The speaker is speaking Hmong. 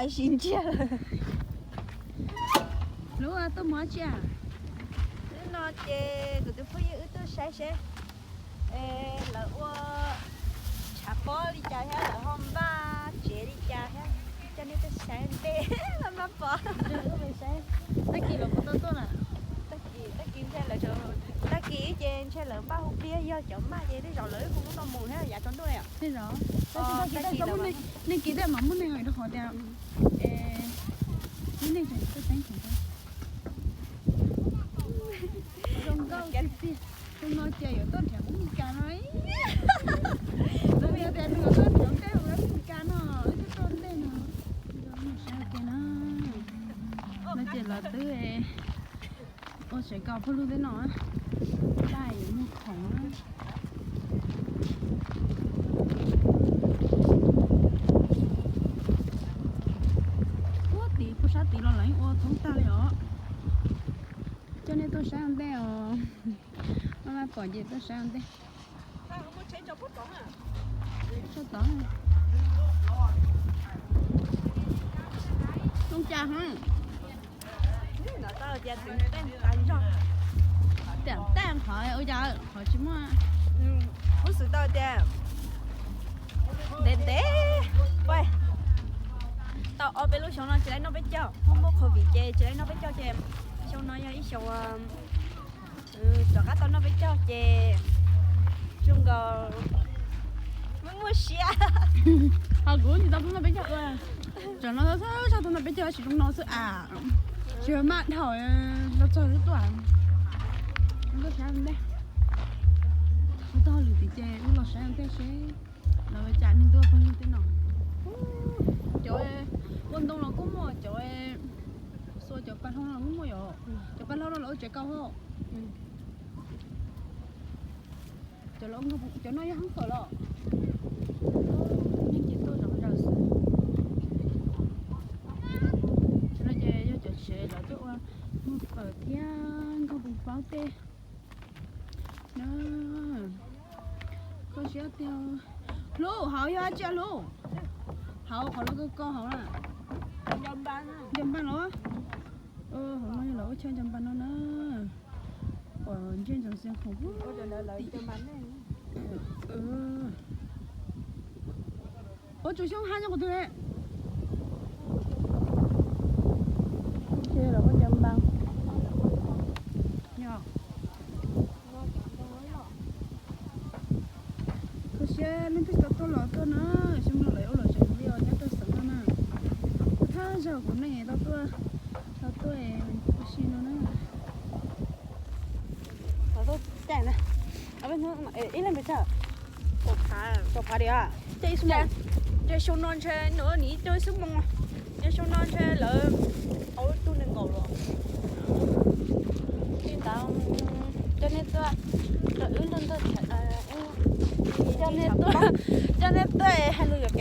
Siv ntsiag lawm. Lub tuaj mus dab tsi? Hnub no ces kuv tus phooj ywg wb tuaj saib seb lawv ua tshav pob li cas thiab lawv ho npaj tsev li cas thiab, coj nej tuaj saib ntej maj maj pom. Tag kis los kuv tau tuaj lawm. Tag kis, tag kis ntshe lawv, tag kis ces ntshe lawv npaj hu pliag, yog cov maj ces tej zaum lawv kuj muab tau mus thiab yav tsaus ntuj na. Tej zaum, tab sis tag kis tej zaum nej kis tej mam muab nej hais rau qhov tias ib leeg tseem tuaj teeb tseem zoo nkauj tiag tiag. Tus no ces yuav tuaj nrhiav Hmoob Meskas no. Lawv tias nws yuav tuaj nrhiav tej Hmoob Meskas no, wb twb tuaj ntej no. Saib ua ke na. No ces lawv twb ua tsev kaus pawg lug tej no, tab yuav muag khoom. Ub, tid puag sab tid los lawv yeej ua thoob tag li os. Coj nej tuaj saib ua ntej os. Maj maj pom ces tuaj saib ua ntej. Sab tod zoo cas heev. Tiam taj qhov ua cas qhov tsis muaj. Kuv xav tau tias ntev ntev, tau ob peb lub xyoo no tsis laib noj peb caug, muaj muaj covid ces tsis laib noj peb caug ces xyoo no yog ib xyoo rov qab tau noj peb caug ces zoo nkaus muaj muaj siab. Ho kuv tsis tau noj peb caug ua, tsam no txhob tau noj peb caug tsis zoo no xwb as. Tsis maj dhau los txog xwb tuaj. Tuaj saib ua ntej. Kuv tau lwm tim ces wb los saib ua ntej seb lawv cas neeg tuaj pawg lug tej no. Cov ua ntoo los kuj muaj, cov xua cov pas hlau no los kuj muaj yom. Cov pas hlau no los ua tsev kaus hos. Cov no yog hoob fawm los? Neeg ces tuaj zom zaws xwb. Cov no ces yog cov tsev lawv tuaj ua muag fawm thiab nkaug poos paub tej. Koj siab tiag. Hlub, hauv yog dab tsi hlub? Hauv qhov lub koj koj hauv na. Nco npaj los? Hauv no yog lawv ua chaw nco npaj no na. Uas ntsej ntsoov xeev khoom. Ua tsuas xyoob hab nyob qhov twg? Ntsej los ua nco npaj. Koj siab leej twg tau tuaj los tuaj na, xyoo no lawv ua lom zem li os nyob rau xeev no na. Thab zaug kuv neej tau tuaj, tau tuaj ua si no na. Ib leeg pes tsawg? Kaum phav li. Ces xyoo no ntshe nws nim ib tug xwb moo, ces xyoo no ntshe lawv tau ib tug nees nkaum los. Li ntawd, coj nej tuaj, coj wb luag ntawd, coj nej tuaj, coj nej tuaj hais lus yuav